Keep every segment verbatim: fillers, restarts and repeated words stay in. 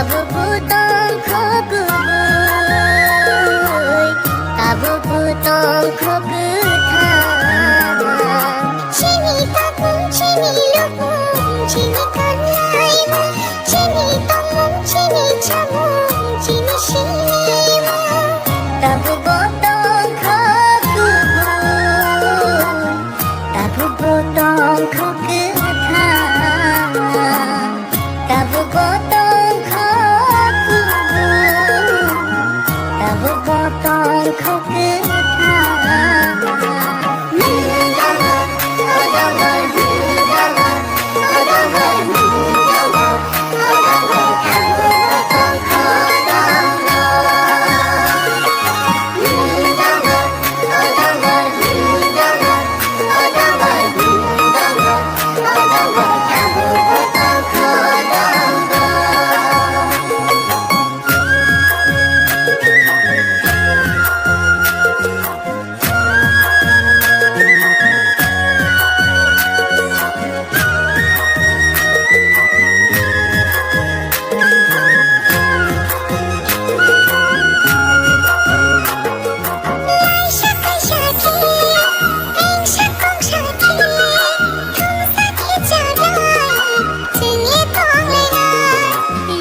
Tabukbo tongkho kubui, tabukbo tongkho kwthang. Chini tapung, chini lupung, chini kanlaimung, chini tongmung, chini chamung, chini sinimung. Tabukbo tongkho kubui, tabukbo tongkho kwthang. Tabukbo tongkho kubui, tabukbo tongkho kwthang.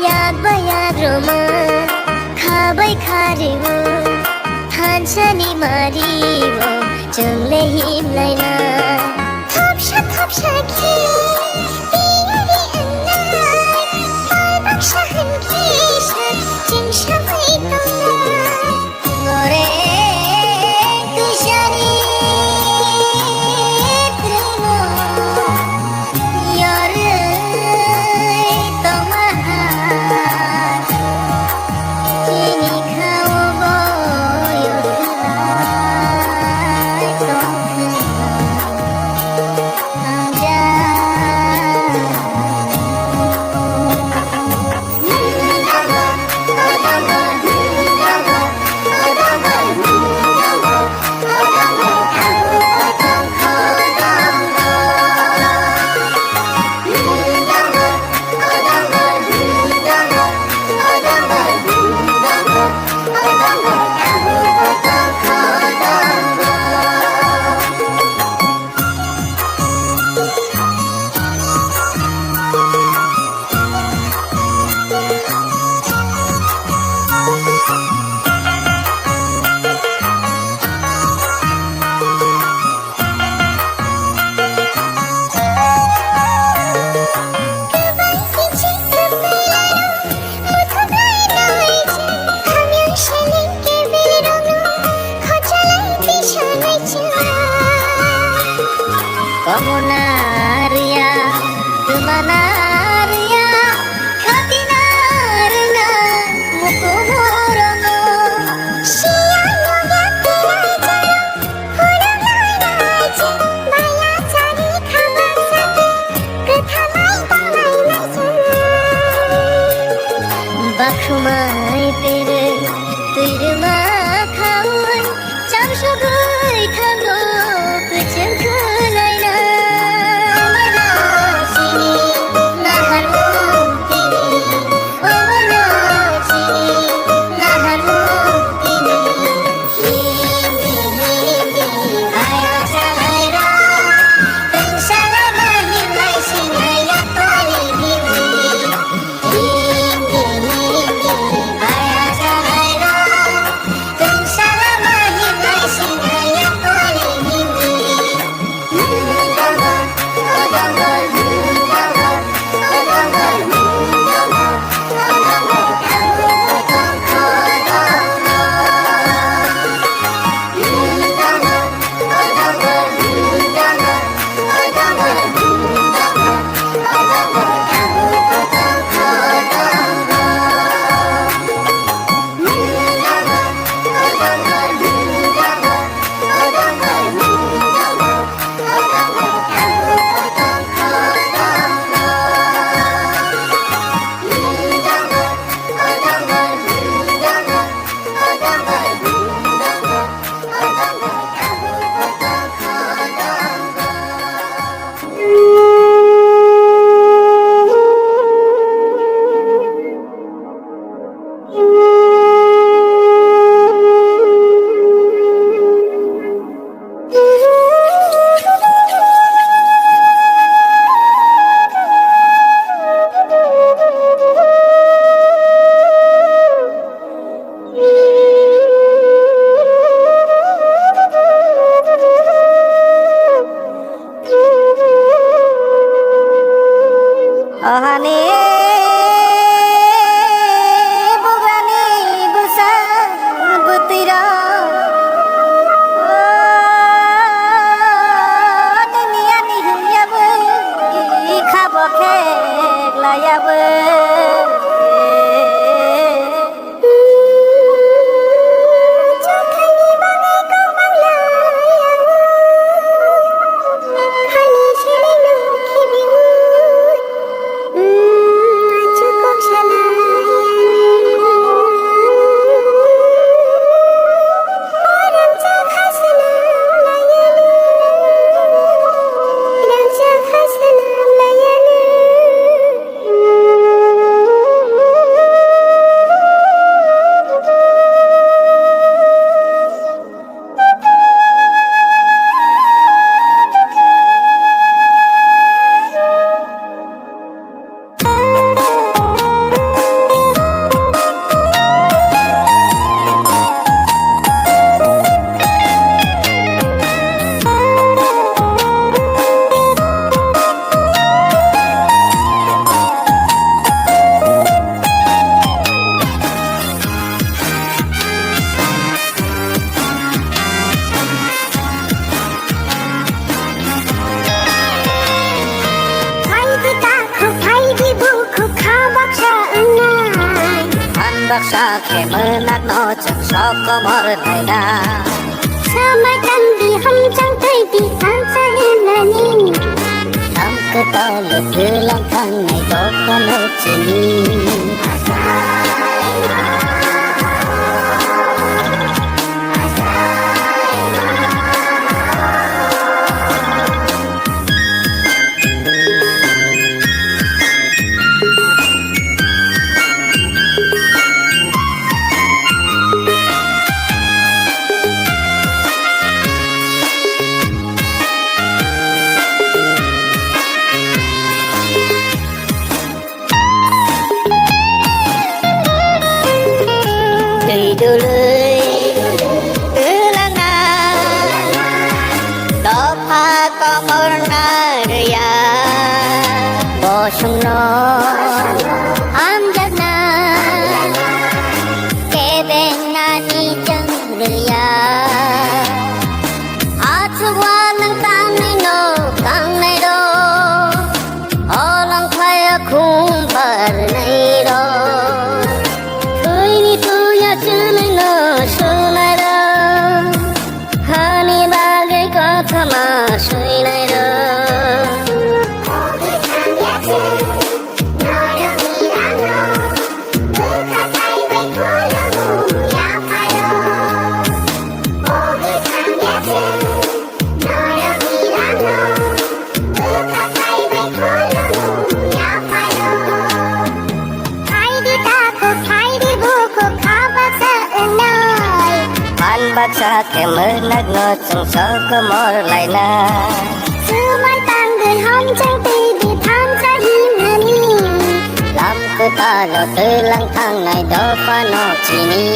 Yak bai yak rwma, kha bai kha rwma, thansa ni mari o chwng le himlaina. Thopsa thopsa khe tiyari wngnai, pal baksa hwn khe sa chwng sabai tongnai. Ore kwsani twrwngno yorwi tongma ha. Chini khao bo yorwi tongkha. Omo na rwya, twma na rwya, khati na rwna, mukumu rogo. Siya nokya twi lai jaro, hwnwi lai nai chwng, baya chani khabak sati, kwthalai tonglainai chwng. Bakhumai pere, twi rwma khaui, Chamsogwi thango kwchwng khwlaina. Omono chini naharmung tini, omono chini naharmung tini. Hindi, hindi, baya chalaira, tungsala mani mai sinai yapari hindi. Hindi, hindi, baya chalaira. Baksa khe mwnak no chwng sok komor naina. Swmai tang di hamchang tei di thansa hinani. Tam kwtal twlang thangnai dophano chini. Twi dului twlangna dopha komorna rwya. Bosongno hamjakna kebengnani chwng rwya. Achuk uanang tangnaino tangnairok, olang khlaiya khum barnairok. Thwini tuya chwlaino swnairok, hani bagwi kothoma swinairok. Phan baksa khe mwnak no chwng sok komor laina. Swmai tangwi hamchang twi di thansa hinani. Lam kwtal o twlang thangnai dophano chini.